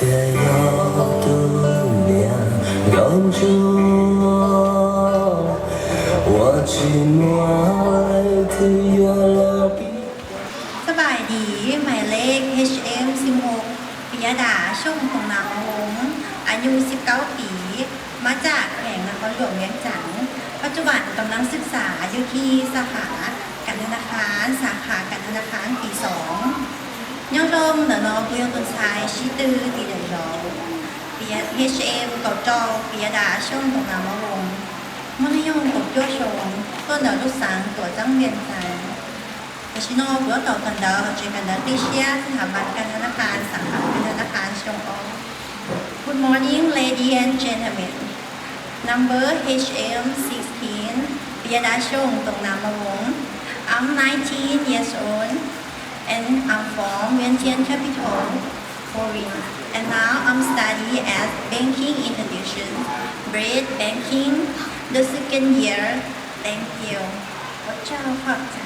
ສະບາຍດີ, ໝາຍເລກ ເອັດເອັມ ສິບຫົກ ປິຍະດາ ຊົງຕົງນາມະວົງ ອາຍຸ ສິບເກົ້າປີ ມາຈາກແຂວງນະຄອນຫຼວງວຽງຈັນ, ປັດຈຸບັນກຳລັງສຶກສາຢູ່ທີ່ສາຂາການທະນາຄານ ສາຂາການທະນາຄານປີສອງ. 仰ດອງເນີນໍ ບຸຍອງຕົນຊາຍ ຊິຕື້ຕີເດີໂລ ເອັດເອັມ ເກົ້າເຈົ້າ ປິຍະດາ ຊົງຕົງນາມະວົງ ມະນະຍົງ ກົບຈົວຊົງ ຕົວເໜີລູກສັງ ຕົວຈັງວຽງຈັນ. ເອຊິໂນ ເພື່ອຕໍ່ກັນເດີ ເຈກັນເດີ ຕິເຊຍ ສະຖາບັນການທະນາຄານ ສາຂາການທະນາຄານ ຊົງອອກ. Good morning, ladies and gentlemen. Number H M sixteen, Piyada Shong Tongnamawong. I'm nineteen years old and I'm from Vientiane capital, province. And now I'm study as banking institution, bread banking, the second year. Thank you. ເຈົ້າ ຂອບໃຈ.